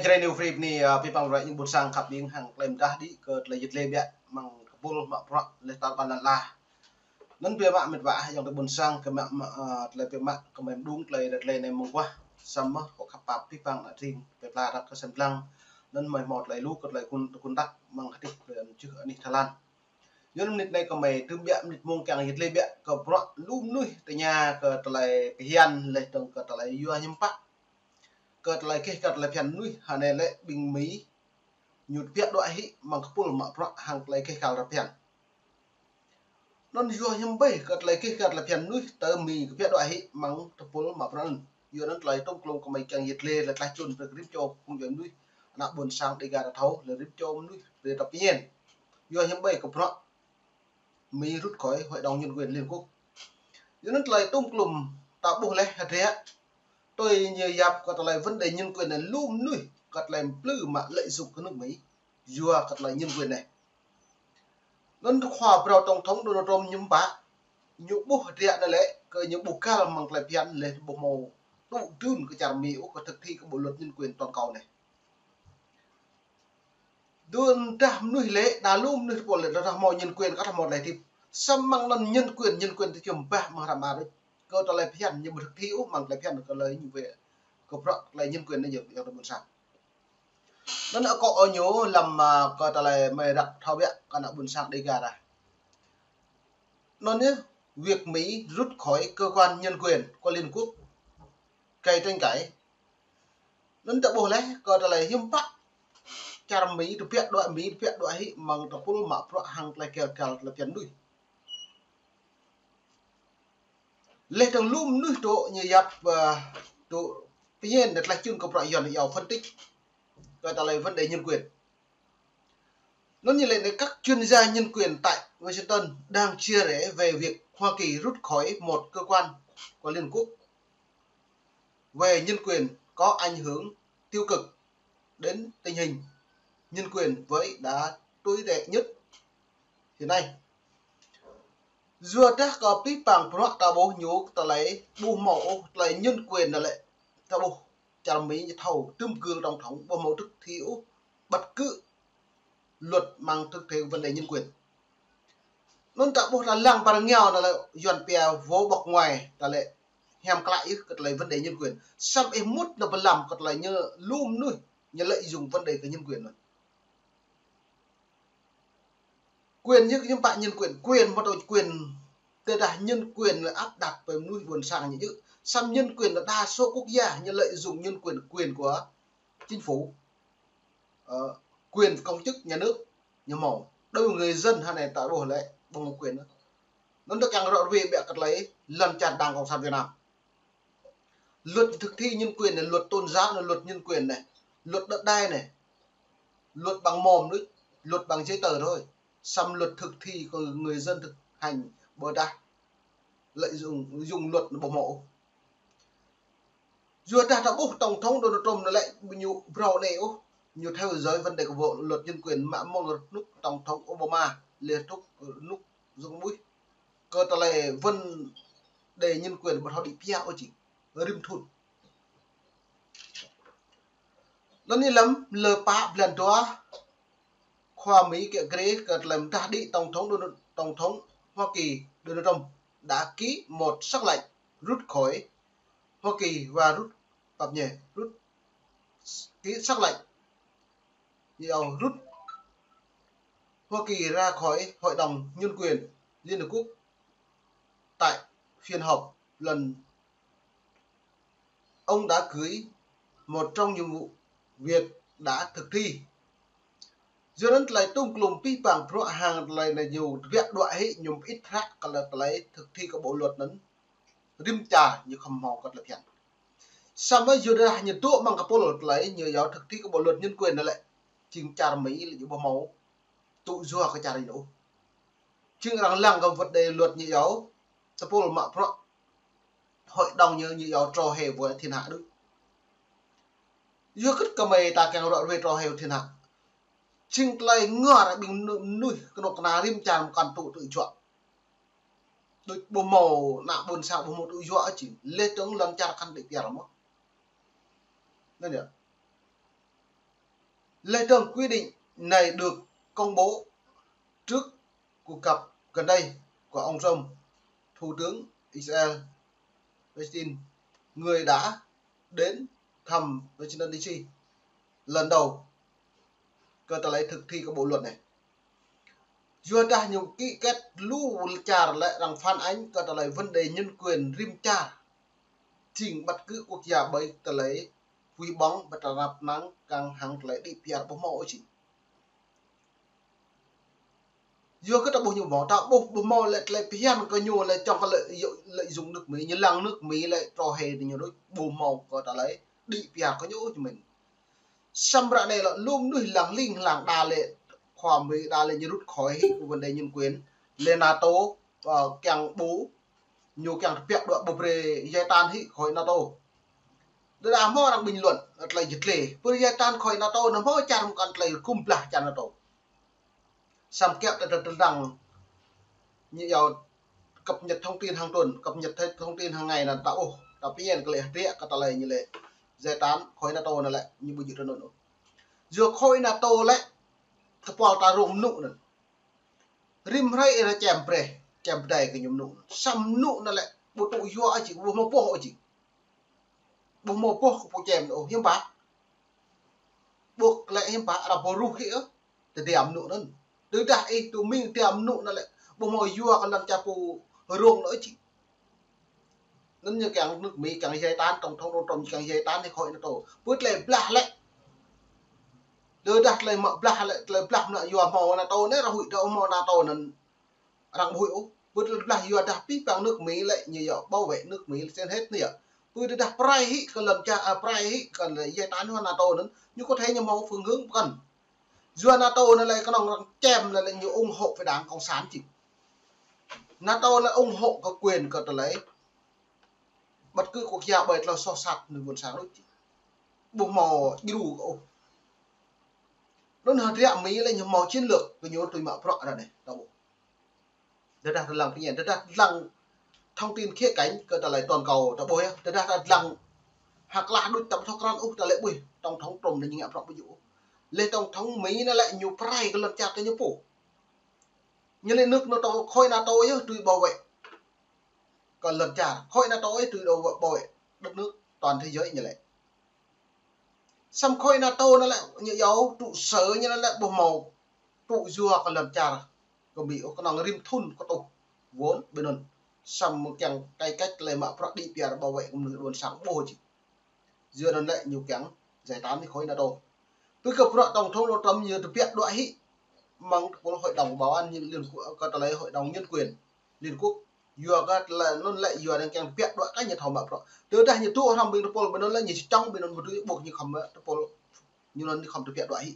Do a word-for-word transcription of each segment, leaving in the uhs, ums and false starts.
Jrai New Free anai, ơ, pơpă ră anai ƀôn sang khăp ƀing hăng tơlơi mơdah đĭ kơ tơlơi yit lĕ biă mơ̆ng tơpul mă bruă lĕ tal ƀan lăn ala. Anŭn biă mă mĕt wa ayŏng adơi ƀôn sang kơ mă, mă, ơ, tơlơi biă mă kơ mơ̆ng đung tơlơi ră tơlơi anai mơguah. Samơ̆ kâo khăp pap pơpă ană tring pơpla răk kơ sem lăng. Anŭn mơ̆ hmâo tơlơi lu kơ tơlơi kun, kun tăk mơ̆ng hơdip kơ anŭn čưh anih Thailand. Yua anŭn mơnit anai kơ mơ̆ tơm biă mơnit mông kiăng yit lĕ biă kơ bruă lu mơnuih tơña kơ tơlơi phiăn lĕ tơ̆ng kơ tơlơi yua hiưm pă kơ tơlơi keh kơ tơlơi phiăn mơnuih hơnai lĕ ƀing Mi ñu tơbiă đuaĭ hĭ mơ̆ng tơpul mă bruă hăng tơlơi keh kơ tơlơi phiăn. Anŭn yua hiưm ƀơi kơ tơlơi keh kơ tơlơi phiăn mơnuih tơ Mi kơ tơbiă đuaĭ hĭ mơ̆ng tơpul mă bruă anŭn. Yua anŭn tơlơi tŏm klŏm kơ mơ̆ kiăng yit lĕ lĕ tơlơi čun pơkơrim čô phung djuai mơnuih ană ƀôn sang Dega ta thâo lĕ rĭm čô mơnuih rĭm tơbiă phiăn. Yua hiưm ƀơi kơ bruă Mi rút khỏi Hội đồng Nhân quyền Liên Quốc. Yua anŭn tơlơi tŏm klŏm ta ƀuh lĕ hơdră. Tui ñu yap kơ tơlơi vấn đề nhân quyền anŭn lu mơnuih kơ tơlơi plư mă lợi dụng kơ nước Mi. Yua kơ tơlơi nhân quyền anai. Anŭn khua phrâo tổng thống Donald Trump ñu ƀă ñu ƀuh hơdră anai lĕ kơ ñu ƀu kăl mơ̆ng tơlơi phiăn lĕ ƀu hmâo tŭ dưn kơ čar Mi ôh kơ thực thi kơ bộ luật nhân quyền toàn cầu anai. Dun dah mơnuih lĕ, đa lu mơnuih tơpul lĕ, dah hmâo nhân quyền, kơ dah hmâo tơlơi hơdip. Samơ̆ mơ̆ng anŭn nhân quyền, nhân quyền tơ čum ƀah mơ̆ng hrăm arơi. Kơ tơlơi phiăn, ñu ƀu thực thi ôh, mơ̆ng tơlơi phiăn, kơ tơlơi ñu wĕ, kơ bruă tơlơi nhân quyền anai yơh, yơh tơ ƀôn sang. Anŭn akŏ ôh ñu lăm, ơ, kơ tơlơi mơ̆ răk thâo biă, kơ ană ƀôn sang Dega dah. Anŭn yơh, việc Mỹ rút khỏi cơ quan nhân quyền của Liên Quốc. Gây tranh cãi. Anŭn ta ƀuh lĕ, kơ tơlơi hiưm pă. Čar Mi tơbiă đuaĭ, Mi tơbiă đuaĭ hĭ mơ̆ng tơpul mă bruă hăng tơlơi keh kơ tơlơi phiăn mơnuih. Lĕ tơ̆ng lu mơnuih tŏ ñu yap, ơ, tŏ phiăn tơlơi čun kơ bruă Yuan yua phân tích kơ tơlơi vấn đề nhân quyền. Anŭn ñu lĕ anai, các chuyên gia nhân quyền tại Washington đang chia rẽ về việc Hoa Kỳ rút khỏi một cơ quan của Liên Quốc về nhân quyền có ảnh hưởng tiêu cực đến tình hình nhân quyền với đã tồi tệ nhất hiện nay. Yua dah kơ pơpă bruă ta ƀuh ñu tơlơi ƀu hmâo ôh tơlơi nhân quyền anai lĕ ta ƀuh čar Mi ñu thâo tơm kơ tổng thống ƀu hmâo thực thi ôh bất cứ luật mơ̆ng thực thi vấn đề nhân quyền. Anŭn ta ƀuh ta lăng pơ rơngiao anai lĕ Yuan pia vô bọc ngoài ta lĕ hiam klă yơh kơ tơlơi vấn đề nhân quyền. Samơ̆ ih mŭt anai pơ lăm kơ tơlơi ñu lu mơnuih ñu lợi dụng vấn đề kơ nhân quyền anŭn. Quyền ñu hiưm pă nhân quyền, quyền mơ̆ tơ quyền tơdah nhân quyền lĕ áp đặt pơ mơnuih ƀôn sang ñu yơh. Samơ̆ nhân quyền lĕ đa số quốc gia ñu lợi dụng nhân quyền, quyền của chính phủ. Ờ, quyền công chức nhà nước ñu hmâo. Đối với người dân hơnai ta ƀuh lĕ ƀu hmâo quyền. Anŭn ta kiăng ră ruai biă kơ tơlơi lŏn čar Đảng Cộng sản Việt Nam. Luật thực thi nhân quyền anai, luật tôn giáo anai, luật nhân quyền anai, luật đất đai anai, luật bằng mồm thôi, luật bằng giấy tờ thôi. Samơ̆ luật thực thi kơ người dân thực hành ƀôdah lợi dụng, dùng luật ƀu hmâo. Yua dah ta ƀuh tổng thống Donald Trump anai lĕ ñu phrâo anai ôh, ñu theo dõi vấn đề kơ bộ luật nhân quyền mă mơ̆ng rơnŭk tổng thống Obama, lĕ rơnŭk, rơnŭk dŏng ƀuih. Kơ tơlơi vấn đề nhân quyền ƀu thâo đĭ pia ôh či rĭm thŭn. Anŭn ñu lăm lơ pă blan dua khua Mi kiă kriê kơ tơlơi mơdah đĭ tổng thống Donald, tổng thống Hoa Kỳ Donald Trump đã ký một sắc lệnh rút khỏi Hoa Kỳ và rút, pap ñu, rút, ký sắc lệnh, ñu yua rút Hoa Kỳ ra khỏi Hội đồng Nhân quyền Liên Hợp Quốc tại phiên họp lần ông đã gửi một trong những vụ việc đã thực thi. Yua anŭn tơlơi tŏm klŏm pơpă bruă hăng tơlơi anai ñu tơbiă đuaĭ hĭ ñu ƀu ĭt hră kơ tơlơi thực thi kơ bộ luật anŭn. Rĭm čar ñu khŏm hmâo kơ tơlơi phiăn. Samơ̆ yua dah ñu tŭ mơ̆ng kơ pul tơlơi ñu yua thực thi kơ bộ luật nhân quyền anai lĕ. Jing čar Mi lĕ ñu ƀu hmâo tŭ yua kơ čar ñu ôh. Jing arăng lăng kơ vấn đề luật ñu yua tơpul mă bruă hội đồng ñu, ñu yua trò hề với thiên hạ đôč. Yua kơ kơ mơi ta kiăng ră ruai trò hề thiên hạ. Jing tơlơi ngor ƀing mơnuih kơnuk kơna rĭm čar mơkăn tŭ tŭ juă. Đôč ƀu hmâo ană ƀôn sang ƀu hmâo tŭ juă či. Lĕ tơ̆ng lŏn čar kăn đĭ piar mơ̆. Anŭn yơh. Lễ dâng quy định này được công bố trước cuộc gặp gần đây của ông Trump, Thủ tướng Israel Palestine, người đã đến thăm Washington D C lần đầu kơ tơlơi thực thi cái bộ luật này. Yua dah ñu ký kết lu čar lĕ arăng phản ánh kơ tơlơi vấn đề nhân quyền rĭm čar. Jing bất cứ quốc gia ƀơi tơlơi pui ƀong ƀơi tơnap năng kăng hăng tơlơi đĭ piar ƀu hmâo ôh jing. Yua kơ ta ƀuh ñu hmâo, ta ƀuh ƀu hmâo lĕ tơlơi phiăn kơ ñu lĕ čong kơ lợi dụng, lợi dụng nước Mỹ, ñu lăng nước Mỹ lĕ trŏ hĭ ñu đôč, ƀu hmâo kơ tơlơi đĭ piar kơ ñu ôh jing mơ̆n. Samơ̆ ră anai lĕ lu mơnuih lăng ling lang đa lĕ khua Mỹ đa lĕ ñu rút khỏi hĭ kơ vấn đề nhân quyền. Lĕ NATO, ơ, kiăng ƀu, ñu kiăng tơbiă đuaĭ ƀu brơi giải tán hĭ khỏi NATO. Đơđa hmâo arăng bình luận, tơlơi jơt lĕ. Pơ giải tán khỏi NATO anŭn hmâo čar mơkăn tơlơi gum blah čar NATO. Samơ̆ kiăng ta tơdang ñu yua cập nhật thông tin hàng tuần, cập nhật thông tin hàng ngày anŭn ta ôh, ta phiăn kơ lĕ hơdră kơ tơlơi ñu lĕ giải tán khỏi NATO anŭn lĕ ñu ƀu djơ̆ tơ anŭn ôh. Yua khỏi NATO lĕ tơpul ta rông mơnŭ anŭn. Rĭm hrơi ih čem brơi, čem pơdai kơ ñu mơnŭ. Samơ̆ mơnŭ anŭn lĕ ƀu tŭ yua ôh jing, ƀu hmâo boh ôh jing. Ƀu hmâo boh kơ pô čem ôh, hiư̆m pă. Ƀuh lĕ hiư̆m pă, arăng ƀu ruh hĭ ôh. Tơdang mơnŭ anŭn. Tơdah ih tŭ mĭn tơdang mơnŭ anŭn lĕ ƀu hmâo yua kơ lŏn čar pô rông ôh jing. Anŭn ñu kiăng nước Mỹ kiăng giải tán, tổng thống Donald Trump kiăng giải tán hĭ khỏi NATO. Pơ tơlơi blah lĕ. Tơdah tơlơi mă blah lĕ, tơlơi blah mơnă yua hmâo NATO anai, arăng huĭ tơ hmâo NATO anŭn. Arăng ƀu huĭ ôh. Pơ tơlơi blah yua dah pih păng nước Mỹ lĕ ñu yua bảo vệ nước Mỹ trên hết anai yơh. Pơ tơdah pơrai hĭ kơ lŏn čar, ơ, pơrai hĭ kơ lĕ giải tán hăng NATO anŭn, ñu có thể ñu hmâo phương hướng pơkŏn. Yua NATO anŭn lĕ kơnơ̆ng arăng čem anŭn lĕ ñu ủng hộ phe đảng cộng sản jing. NATO lĕ ủng hộ kơ quyền kơ tơlơi bất cứ quốc gia ƀơi tơlơi soh sat mơnuih ƀôn sang đôč jing. Ƀu hmâo djru kơ ôh. Anŭn hơdră Mỹ lĕ ñu hmâo chiến lược kơ ñu tui mă bruă ră anai, ta ƀuh. Tơdah ta lăng phiăn, tơdah ta lăng thông tin khía cạnh kơ tơlơi toàn cầu ta ƀuh yơh, tơdah ta lăng hơklah đôč ta ƀu thâo krăn ôh, ta lĕ ƀuh tổng thống Trump anai ñu ngă bruă ƀu djơ̆ ôh. Lĕ tổng thống Mỹ anŭn lĕ ñu pơrai kơ lŏn čar kơ ñu pô. Ñu lĕ nước NATO, khối NATO yơh tui bảo vệ kơ lŏn čar, khối NATO yơh tui bảo vệ đất nước toàn thế giới ñu lĕ. Samơ̆ khối NATO anŭn lĕ ñu yua trụ sở ñu anŭn lĕ ƀu hmâo tŭ yua kơ lŏn čar kơ Mỹ ôh, kơnơ̆ng rĭm thŭn kơtuh wơ̆n ƀơi anŭn. Samơ̆ kiăng cải cách lĕ mă bruă đĭ piar bảo vệ kơ mơnuih ƀôn sang ƀuh jing. Yua anŭn lĕ ñu kiăng giải tán hĭ khối NATO. Pơ kơ bruă tổng thống Donald Trump ñu tơbiă đuaĭ hĭ mơ̆ng tơpul Hội đồng Bảo an Liên Quốc, kơ tơlơi Hội đồng Nhân quyền Liên Quốc. Yua kơ tơlơi anŭn lĕ yua arăng kiăng tơbiă đuaĭ kơ ñu thâo mă bruă. Tơdah ñu tŭ hrŏm ƀing tơpul ƀơi anŭn lĕ ñu čŏng ƀơi anŭn ƀu dưi ƀuh ñu khŏm tơpul ñu anŭn ñu khŏm tơbiă đuaĭ hĭ.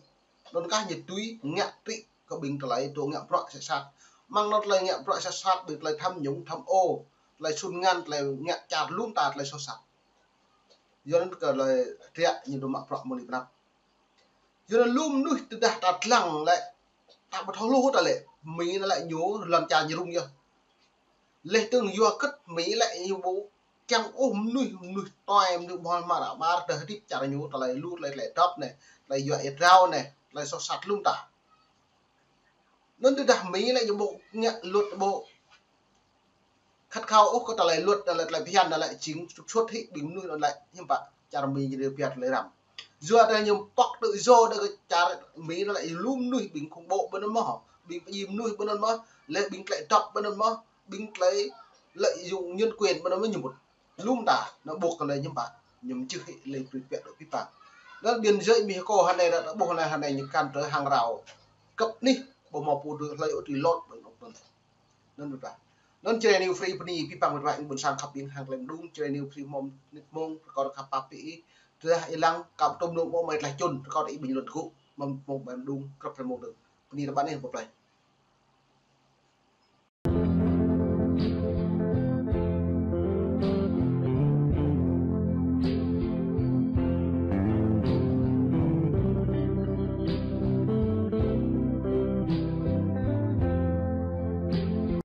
Anŭn kah ñu tui ngă trị kơ ƀing tơlơi tŭ ngă bruă soh sat. Mơ̆ng anŭn tơlơi ngă bruă soh sat, ƀing tơlơi tham nhũng, tham ô, tơlơi sun ngăn, tơlơi ngă čar lŏm ta tơlơi soh sat. Yua anŭn kơ tơlơi hơdră ñu tŭ mă bruă mơ̆ng anai pơ anăp. Yua anŭn lu mơnuih tơdah ta lăng lĕ, ta ƀu thâo hluh ta lĕ, Mỹ anŭn lĕ ñu lŏn čar ñu rông yơh. Lĕ tơ̆ng yua kơ Mỹ lĕ ñu ƀu kiăng ôh mơnuih, mơnuih tuai, mơnuih ƀuh mă ră ƀar tơ hơdip čar ñu, tơlơi lu, tơlơi, tơlơi dŏp anai, tơlơi yua ia drao anai, tơlơi soh sat lŏm ta. Anŭn tơdah Mỹ lĕ ñu ƀu ngă luật ƀu khắt khe ôh kơ tơlơi luật, tơlơi, tơlơi phiăn anŭn lĕ jing trục xuất hĭ ƀing mơnuih anŭn lĕ hiư̆m pă čar Mỹ ñu đĭ piar tơlơi răm. Yua dah ñu pŏk tự do dah kơ čar Mỹ anŭn lĕ lu mơnuih ƀing khủng bố ƀơi anŭn mơ̆n, ƀing pơdjai mơnuih ƀơi anŭn mơ̆n, lĕ ƀing tơlơi dŏp ƀơi anŭn mơ̆n, ƀing tơlơi lợi dụng nhân quyền ƀơi anŭn mơ̆n ñu mŭt. Lŏm ta, anŭn ƀuh kơ lĕ hiư̆m pă, ñu mơčưh hĭ lĕ brơi piă đuaĭ pih păng. Anŭn biên giới Mexico hơnai ta ƀuh anai hơnai ñu kăn tơ hàng rào. Kơp anih, ƀu hmâo pô dưi hlơi ôh dưi lŏt ƀơi anŭn. Anŭn ƀuh ta. Anŭn Jrai New Free bơni pih păng mơ̆ng ƀing ƀôn sang khăp ƀing hăng tơlơi mơđung, Jrai New Free mơ̆ng nit mơ̆ng, rơkâo khăp pap pih ih. Tơdah ih lăng, kâo tŭm nung mơ̆ng mai tơlơi čun, rơkâo ih bình luận gŭ, mơ̆ng, mơ̆ng ƀai mơđung, krăp tơlơi mơ̆ng đơ̆ng. Bơni rơbat anai, bye bye.